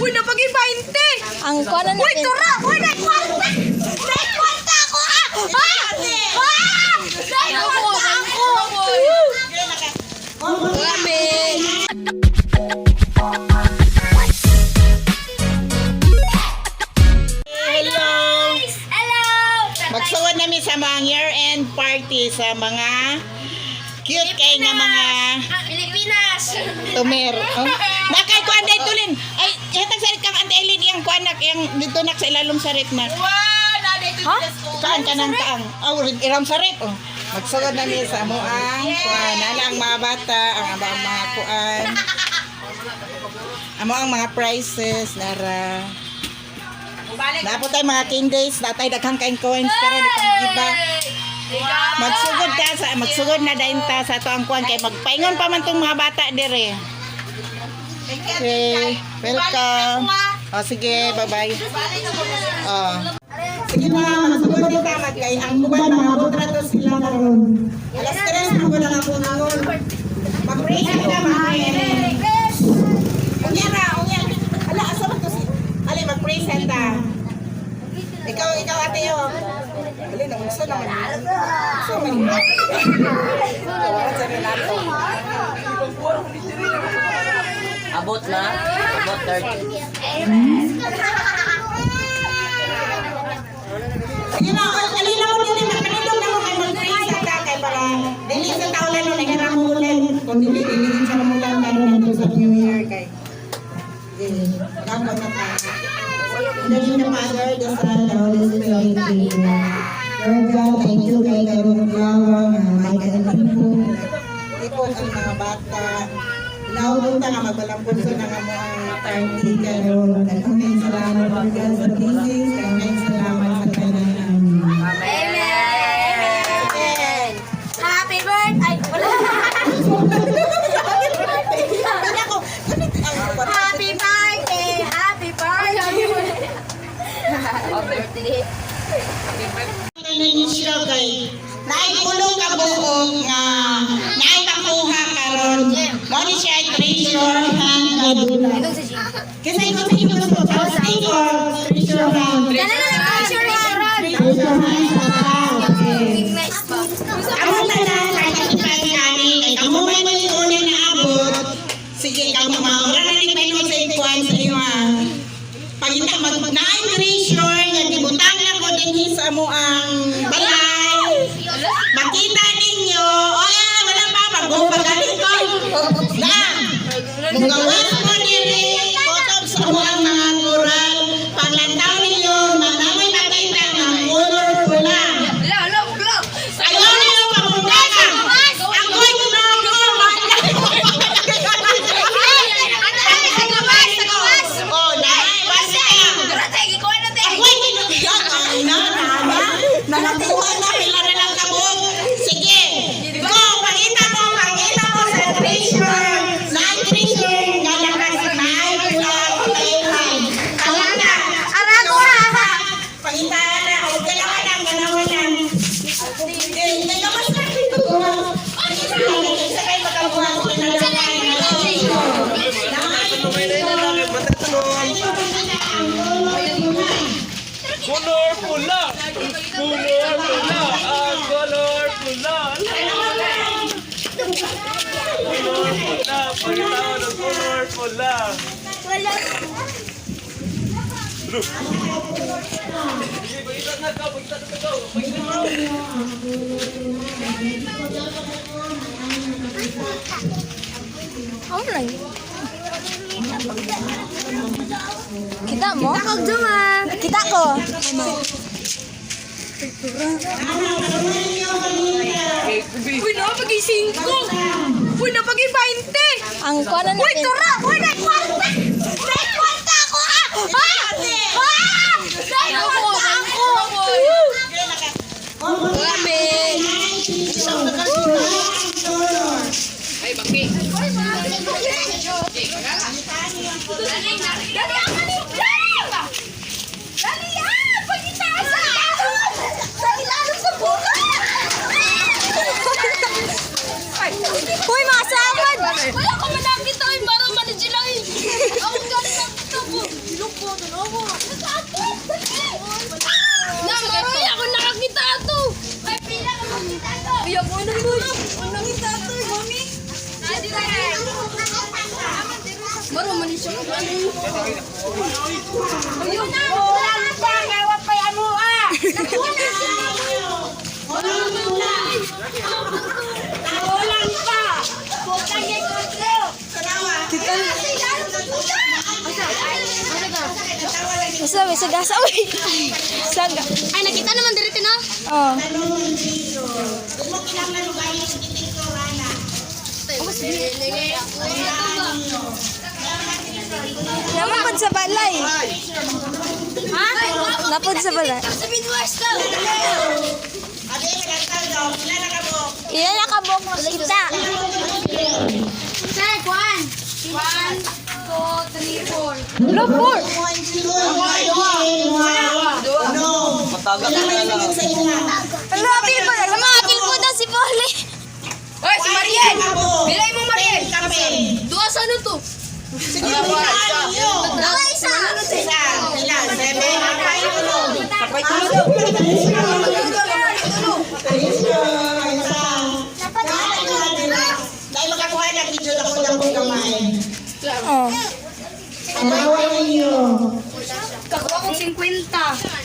Uy, napagi 20! Ang kuan na. Uy, tura! Uy, nagkwarta! Nagkwarta ako! Ah! Ah! Ah! Nagkwarta ako! Kami. Hello! Hello! Magsuwad nami sa mga year-end party sa mga cute kay nga mga Pilipinas! tumer. Oh. Nakay kuan day tulin. Ay, hatag sa kang Ante Eileen iyang kuan nak iyang dito nak sa ilalom sa rep nak. Wow! Nanay Ha? Kaan ka ng kaang. Oh, iram sa rep. Oh. Magsugod nami sa amo ang kuan nala ang mga bata, ang aba ang mga kuan. Amo ang mga prizes nara. Napo tayo mga candies, natay daghang kaing coins karon ipang iba. Magsugod ta sa magsugod na dayon ta sa ato ang kuan kay magpaingon pa man tong mga bata dire. Okay, welcome. Oh, sige, bye-bye. Oh. Sige na, magsugod din ta mag kay ang uban mga butra to sila karon. Alas 3 na wala ako nangon. Mag-pray sila, mag-pray. Unya ra, unya. Ala, asa man to si Ali, mag-pray ta. Ikaw, ikaw ate yo. Ali, naunsa naman. Unsa man. Tawaran sa Renato. Abot na? Abot 30. Sige na, alin mo dili makanindog na mo kay mag-pray sa ta kay para dili sa taulan no nahirang mo ulan. Kung dili dili sa mulan karon ngadto sa New Year kay. Sige, gamot na ta. In the name of the Father, the Son, the Holy Spirit. Amen. Lord God, thank you kay karong adlaw nga may kalimpo. Ipon ang mga bata. Naulong ta nga magbalangkon sa nga mo ang party karon. Daghang salamat, Lord God, sa blessings. Daghang salamat sa tanan. Amen. Amen! Happy birthday! Ay, wala! Happy birthday! Happy birthday! Happy birthday. Ano siya kay naay pulong ka buok nga naay makuha karon. Mo ni siya ay treasure hunt nga dula. Kasi ikaw sa inyo sa plastic or treasure hunt. Treasure hunt! Treasure hunt sa tao. Okay. Amo tanan participant ani kay kamo man mo yung una na abot. Sige, kamo maura na ni Pinoy sa ikuan sa iyo ah. Pangita mag naay treasure nga gibutang na ko dinhi sa amo ang balay. Makita ninyo, oh eh, wala pa, magpagaling ko. Na, mugawas mo diri, kotob sa amo ang mga kural. Paglantaw ninyo, manamay makita ng color pula. Ayaw ninyo pamuntahan. Ang goy ko na ako. Oh, na, basta. Ang goy ko na. Ay, na, na, na. Nanakuha na, pila na lang kabog. Sige. Go, pangita mo sa treasure. Na treasure, nga lakas na ay pula, pula. Pangita. Pangita na, o galawan lang, galawan lang. Eh, nagawas na ito. Isa kayo makabuha ko na lang. Color pula! Color pula! Ang color pula! Color pula! Pagkatao ng color pula! Online. Kita mo? Kita ko. Uy, napagi 5! Uy, napagi 20! Ang kuan na. Uy, tura! Uy, nagkwarta! Nagkwarta ako! Ah! Ah! Ah! Nagkwarta ako! Kami. Dali ang kanina! Dali ah! Pagkita sa ilalim! Sa ilalim sa buka! Uy, mga samad. Wala ko manakita ay parang manadyo lang eh. Kulang pa, kaya wa pa'y amo ah. Kulang pa. Putang yung kutlo. Basta may sagasa uy. Saga. Ay, nakita naman dito na. Oh. Napod sa balay. Ha? Napod sa balay. Sa Midwest daw. Ilan na kabok mas kita. Sir, kuan. 1, 2, 3, 4. Hello, four. Matagal na lang. Hello, apil po. Alam mo, apil po daw si Polly. Oy, si Mariel! Bilay mo, Mariel! Duwa sa ano to? Dua isa! Dahil makakuha ng video na ko lang kong kamay. Oh. Tanawa ninyo. Kakuha ko 50.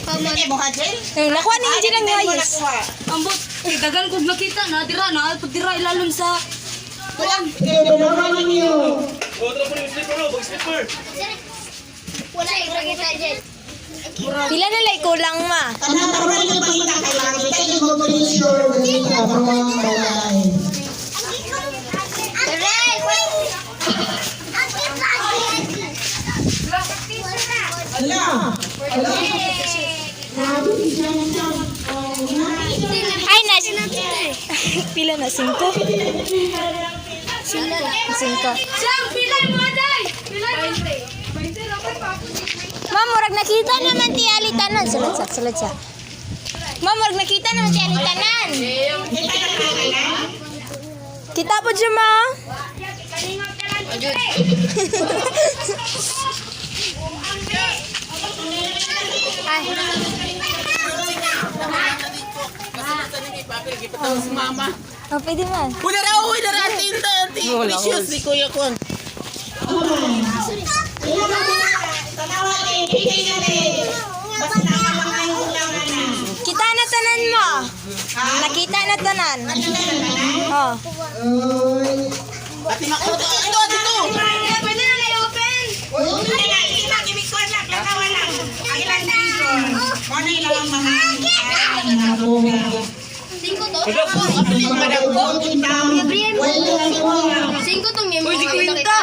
Hindi mo ka, Jen? Yung nakuha ni Angel ang ayos. Nakuha. Ambot, eh, dagan kog nakita na dira na dira ilalon sa kuan. Tanawa ninyo. Otro po yung slipper, oh, mag-slipper. Wala kita dyan. Pila na lay kulang ma. Tanawa ninyo pangita kay makakita yung mga pressure. Ganito, mga balay. Ala! Ala! Ay, na. Pila na? Cinco? Cinco. Siyang, pilay mo aday! Pilay mo! Ma'am, murag nakita naman ti Ali tanan. Sulod sa, sulod sa. Ma'am, murag nakita naman ti Ali tanan. Kita po dyan, ma. Ay. Oh, pwede man. Uy, dara, uy, dara, tinta, precious ni Kuya Kwan. Kita na tanan mo. Nakita na tanan. Oh. Ate Mako, ito, ito, ito. Pwede na i-open! Cinco to? Cinco tong yung mga kita.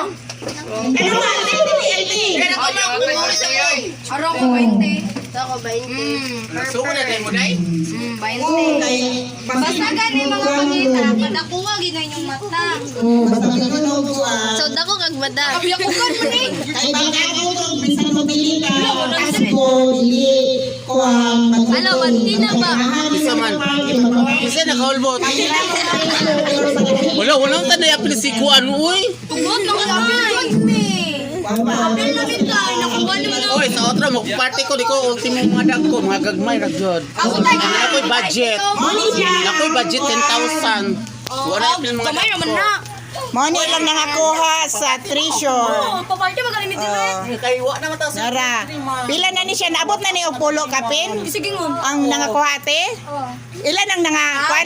Araw ko 20. Ako 20. Nasuko na tayo mo, Day? 20. Basta gani mga pangita, padakuha gid yung mata. So dako kag mata. Kabiyakukan mo ni. Ano, wanti na ba? Isa man. Isa nakaulbot. Wala, walang tanay apil si Kuan, uy. Tugot na ka ni. Apil na bitaw, nakuha naman ang Uy, sa otro, mag-party ko, di ko, ultimo mga dagko, mga gagmay, ragyod. Ako tayo. Ako'y budget. Ako'y budget 10,000. Wala apil mga Kamay naman na. Mo ni lang nangakuha sa treasure. Oh, paparty magalimit din eh. Kay wa naman ta sa Nara. Pila na ni siya naabot na ni og pulo kapin? Sige ngom. Ang nangakuha ate? Ilan ang nangakuha?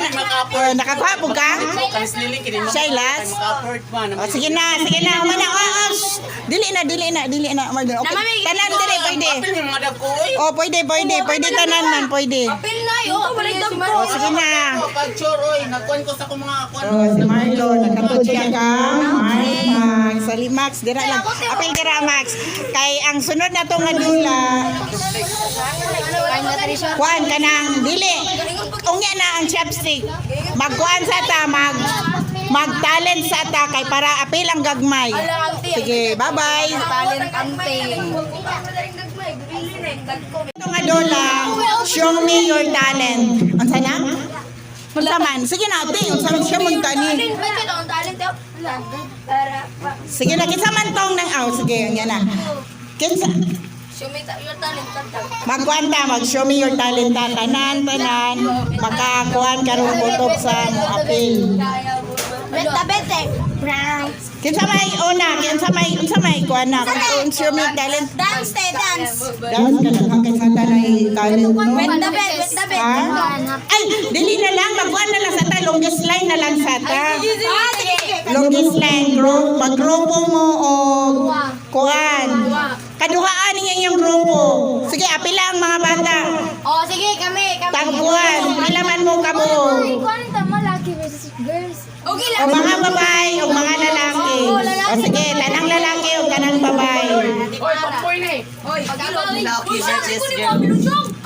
Oh, nakakuha po ka? Kansliling kini mo. Shailas? Maka-afford man. Oh, sige na, sige na. Humana. Oh, oh, shh. Dili na, dili na, dili na. Okay. Tanan dili pwede. Apil yung mga dagko, uy. Oh, pwede, pwede. Pwede tanan man, pwede. Apil na yo. Walay dagko. Oh, sige na. Pag-chor, oy, nagkuan ko sa akong mga kuan. Oh, si Marlon, nakatod siya ka. Max, Sali Max, dira lang. Apil dira Max. Kay ang sunod na to nga dula, kuan kanang dili. Unya na ang chopstick. Magkuan sa ta, mag mag talent sa ta kay para apil ang gagmay. Sige, bye-bye. Talent ante. Ito nga dola, show me your talent. Unsa na? Unsa man? Sige na, ate. Unsa man siya mong tani? Sige na, kinsa man tong nang aw. Sige, yan na. Kinsa Show me your talent. Magkuan ta, mag show me your talent ta, tanan tanan. Makakuan karon kutob sa mo apil. Benta bente. Brown. Kinsa may una, kinsa may unsa may kuan na? Unsa may talent? Dance, te, dance. Dance ka lang kay sa tanay talent no. Wet the bed, wet the bed. Ha? Ay, dili na lang magkuan na lang sa ta, longest line na lang sa ta. Ah, sige, sige. Longest line group, maggrupo mo o kuan. Kaduhaan ninyo inyong grupo. Sige, apila ang mga bata. Oh, sige, kami, kami. Tagbuan, pila man mo kamo. Kuan tama laki versus girls. Okay O lang. mga babae o mga lalaki. O sige, tanang lalaki o tanang babae. Lucky versus girl.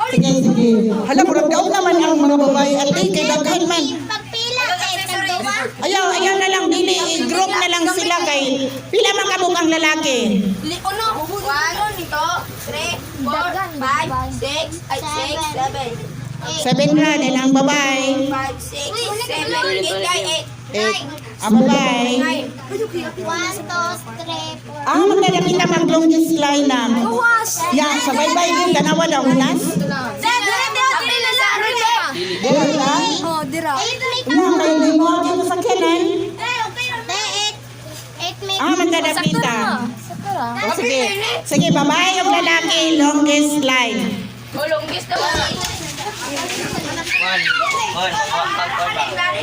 Sige, sige. Hala, murag daog naman ang mga babae. Ate, kay daghan man. Pagpila kay tagduwa. Ayaw, ayaw na lang, dili. I-group na lang sila kay pila man kabuk ang lalaki. Uno, one, two, three, four, five, six, ay, six, seven, Seven na, din ang babae. five, six, seven, eight, ay, eight, Eight. Ang babae. nine. 1 2 3 4. Ah, magdadapit na mag longest line na. Ya, sabay-bay din, tanawa daw, nas. Apil na sa dira. Dira ta? Oh, dira. Na, kay di mo ako sa sakyanan. 8 8 may Ah, magdadapita. O, sige. Sige, babae o lalaki, longest line. Oh, longest naman. One. One. One. One.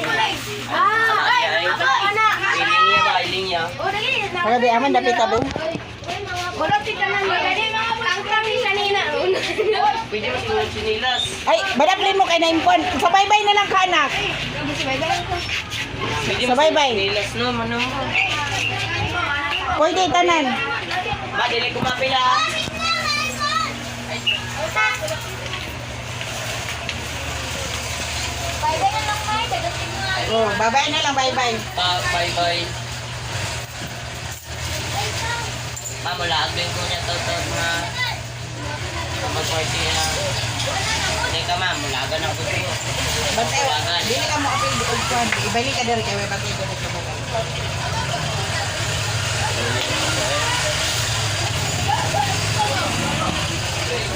One. Ah, ay, ako, ana. Iling niya ba? Iling niya. Grabe, aman dapit abo. Wala tika na dali mga tangkang ni kanina. Pwede mo siguro chinilas. Ay, badaplin mo kay naimpon. Sabay-bay na lang ka, anak. Pwede mo Sabay-bay. chinilas no, mano. Pwede, tanan. Ma, dili ko mapila. Bye-bye na lang, Mai. Dagating mo. Oh, bye-bye na lang, bye-bye. Pa, bye-bye. Ma, mula agin ko niya to to mga mag-party na. Hindi ka ma, mulagan ako to. Bantay, Mulagan. dili ka mo apil og kwan. Ibalik ka diri kay way bantay ko dito baba.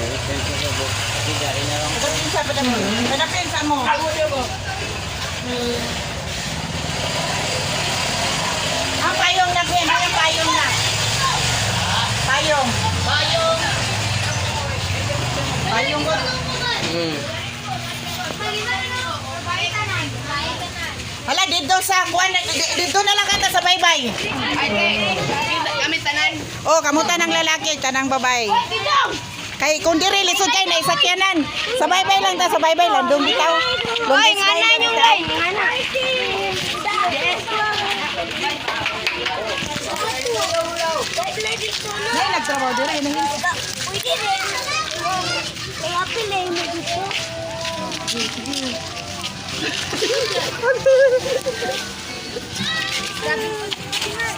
Hindi, dari na lang. Badaplin sa badaplin. Badaplin sa mo. Ang payong na, Gwen. Ang payong na. Payong. Payong! Payong ko. Hala, dito sa kuan, dito na lang kata sa baybay. Kami tanan. Oh, kamuta ng lalaki, tanang babae. Kay kung diri lisod kay na isakyanan. Sa baybay lang ta, sa baybay lang dong bitaw. Oy, ngana yung line, ngana. Nay nagtrabaho diri nang Pwede rin. Kaya pila mo dito.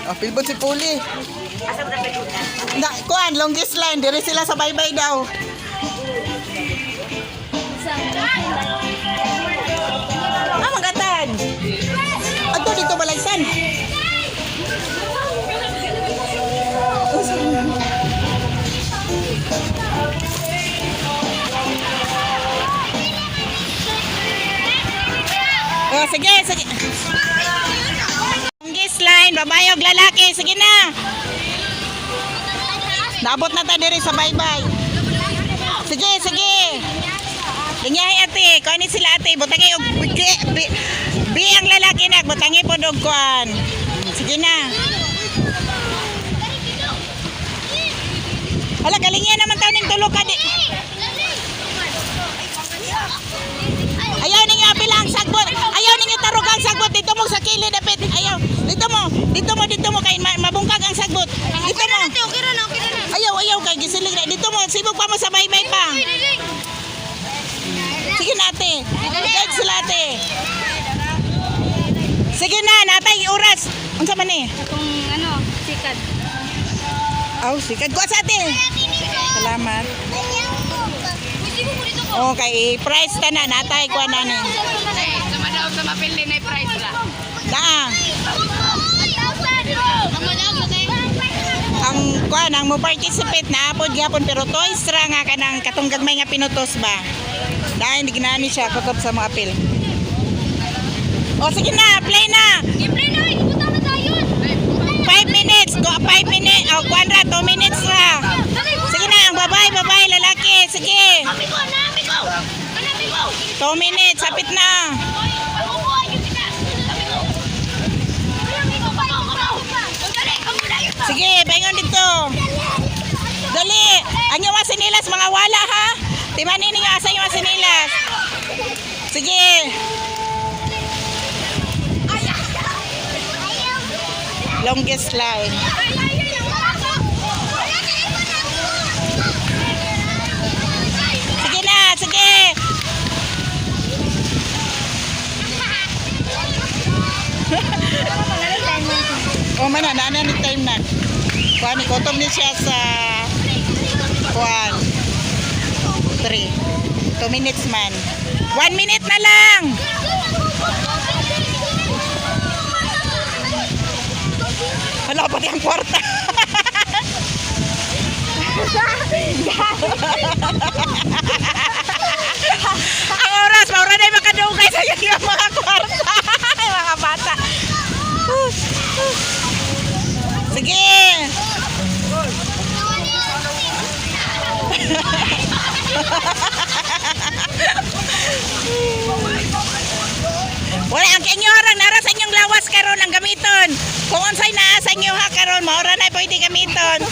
Oh, pilbot si Puli. Na, kuan, longest line diri sila sa baybay daw. Ah, magatan. Adto dito balaysan. Oh, sige, sige. Longest line, babae og lalaki. Sige na. Naabot na ta diri sa baybay. Sige, sige. Linyahi ate, kuan ni sila ate, butangi og bi, bi, bi ang lalaki na, butangi pod og kuan. Sige na. Hala, galingyan naman taon ning tulo ka di. Ayaw ninyo apil ang sagbot. Ayaw ninyo tarog ang sagbot dito mo sa kilid dapit. Ayaw. Dito mo, dito mo, dito mo kay mabungkag ang sagbot. Dito mo. Okay ra na, okay ra na. Ayaw, ayaw kay gisilig na. Dito mo, sibog pa mo sa baybay pa. Sige na ate. Guide sila ate. Sige na, natay oras. Unsa man ni? Kung ano, sikat. Aw, sikat ko sa ate. Salamat. Pwede mo dito ko. Okay, price ta na natay ko na ni. Sama daw sa mapili na price ra. Naa. Ang kuan ang mo participate na apod gyapon pero toys ra nga kanang katong gagmay nga pinutos ba. Dahil hindi ginani siya kutob sa mga apil. O sige na, play na. I-play na, ibutang na tayo. 5 minutes. Go 5 minutes. Oh, kuan ra, 2 minutes ra. Sige na, ang babae, babae, lalaki. Sige. 2 minutes, sapit na. Sige, bangon dito. Dali. Ang inyong mga sinilas, mga wala ha. Timanin ninyo asa yung mga sinilas. Sige. Longest line. Sige na, sige. O mana, naana ni time na. Kuan, gutom ni siya sa kuan. 3. 2 minutes man. 1 minute na lang. Hala, pati ang kwarta. Ang oras, maura na yung makadugay sa iyo mga kwarta. Mga bata. Sige. Wala ang inyo orang nara sa inyong lawas karon ang gamiton. Kung unsay naa sa inyo ha karon, maura na pwede gamiton.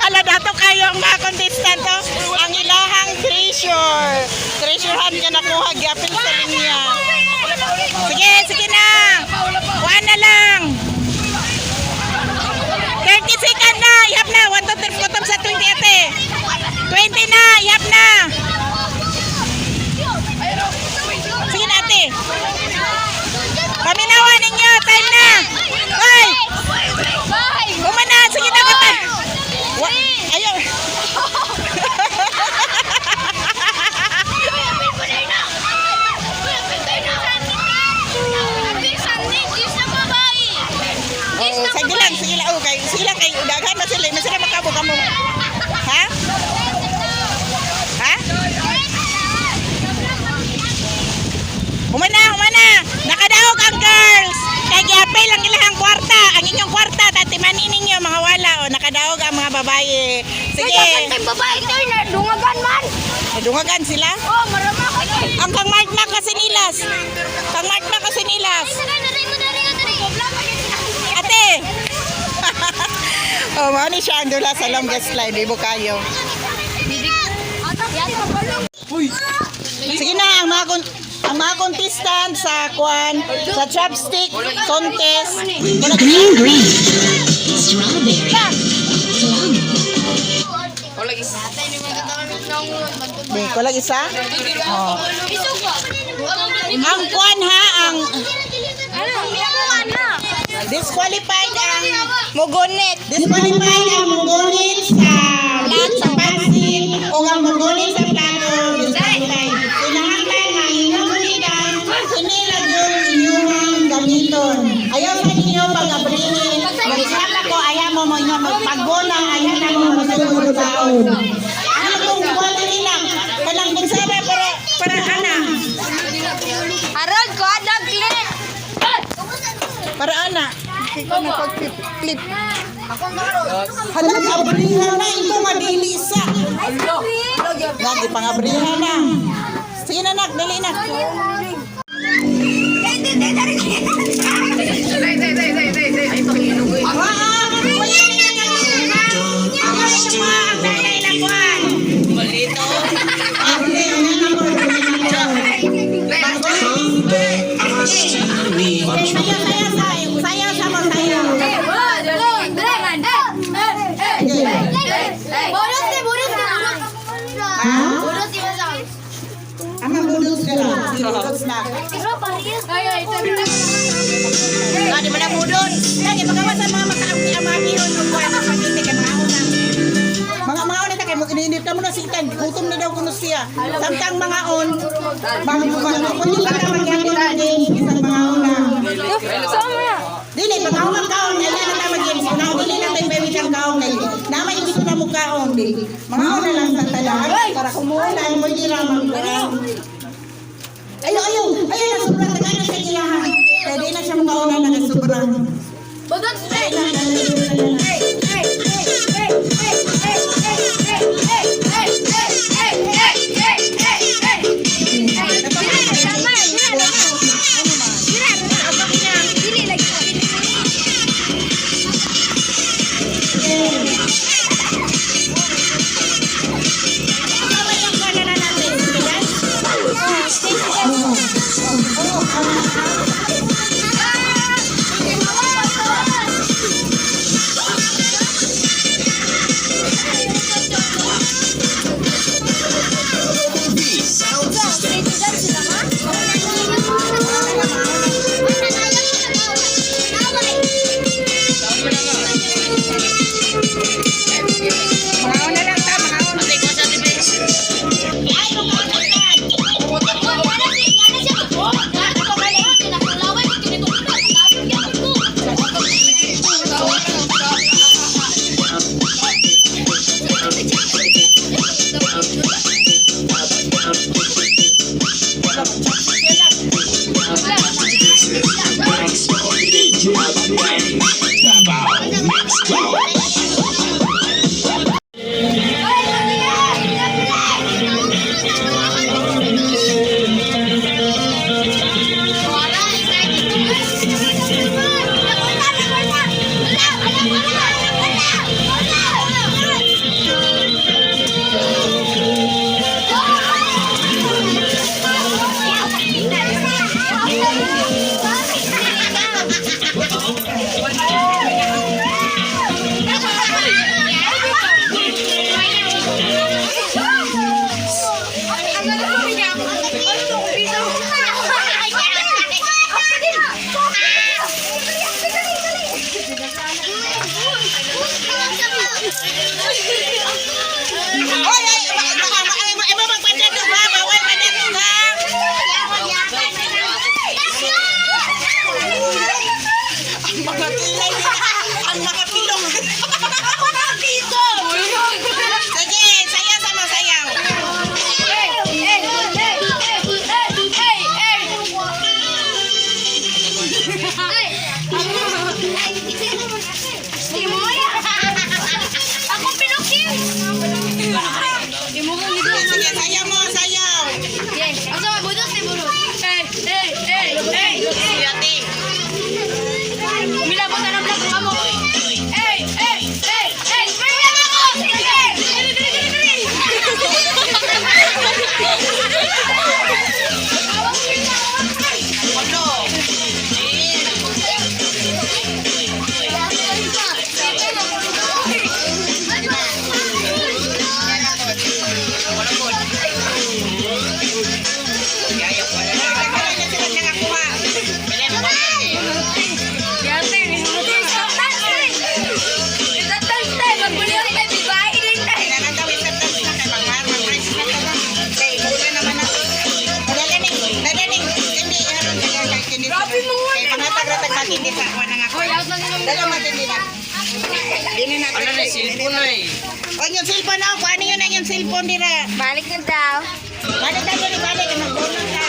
Ala dato kayo ang mga contestant oh. Ang ilahang treasure. Treasure hunt nga nakuha gyapil sa linya. Sige, sige na. Kuha na lang. 30 second na. Ihap na. 1, 2, 3, 4, sa 20 ate. 20 na. Ihap na. Sige na ate. Paminawan ninyo. Time na. Hoy! Kumana. Sige na. Kata. Ayaw. Oh, sige lang, sige lang. Oh, kay, sige lang kay daghan na sila. Mas sila makabog kamo. Ha? Ha? Humana, humana. Nakadaog ang girls. Kay giapil ang ilahang kwarta. Ang inyong kwarta, tatimanin ninyo mga wala. O, nakadaog ang mga babae. Sige. Babae tayo na dungagan man. Nadungagan sila. Oh, marama ka kay. Ang kang Mark na kasi nilas. Kang Mark na kasi nilas. Ate! Oh, mao ni siya ang dula sa longest line. Bibo kayo. Sige na, ang mga contestant sa kwan, sa chopstick contest. Green, green. Strawberry. Plum. Di, kulag isa? Oh. Ang kwan ha, ang disqualified ang Mugunit. disqualified ang mugunit sa pansit o ang mugunit sa plato, disqualified. Kinahanglan nga inyong gunitan, sinila yung inyong gamiton. Ayaw sa inyo pag-abrihin. Mag-isap ako, ayaw mo mo inyo magpaguna, ayaw na mo masulod taon. Ano kung kuwan nila? Kanang kunsara para ana. Harold ko adag clip. Para ana. Ikaw na pag-flip. Flip. Hala, abrihan na. Ito madili sa. Lagi pang abrihan na. Sige na, nak. Dali na. Sayaw, sayaw, sayaw, sayaw. Bonus ni, bonus ni, bonus. Bonus di ba? Ama budos ka lang. Budos na. Ay, ay, sabi na. Di man na budon. Lagi pagawasan mga makaamti ang mga bihon ug kuan ang pagiti kay mga una. Mga una ta kay mo ininit na mo na sitan. Gutom na daw kuno siya. Samtang mga on, mga mga kuno pa ka magyapon ang games sa mga una. Dili pag ako kaon ay na ta mag-games. Na dili na tayo baby kang kaon kay na may gusto na mo kaon di. Mga una lang sa talaan para kumuha na mo di ra mag. Ayo ayo ayo na sobrang tagaan sa ilahan. Kaya di na siya makauna na kay sobrang. Budot, hey! Hey, hey, hey, hey, hey, hey, hey, hey, hey, hey, hey, hey, hey, hey, hey. Dili, tama, dili, tama. Dili, lagi. Makauna lang ta, makauna. Oy, ay, ay, ay, magpadadog ha, bawal padadog ha. Ang mga kilay nila, ang mga pilong. Sige, sayaw sama sayaw. Ako pinukin! Sige, sayaw mo, sayaw. Asa mabudos ni Burot? Hey, hey, hey, hey, hey. Mila ko na ng vlog amo. Hey, hey, hey, hey. May ako. Sige. Dili, dili, dili, dili. Wala na sila nakakuha. Kailangan daw isang na kay mag-price na ka lang. Kay muna naman na. Wala na ning, wala ning, hindi haron kaya kay kini. Kay mga tagratag matindi sa kuha na nga. Dalawa matindi na. Dini na. Ano na, cellphone na eh. O yung cellphone na, kuha niyo na yung cellphone dira. Balik na daw. Balik na diri, balik magbuno.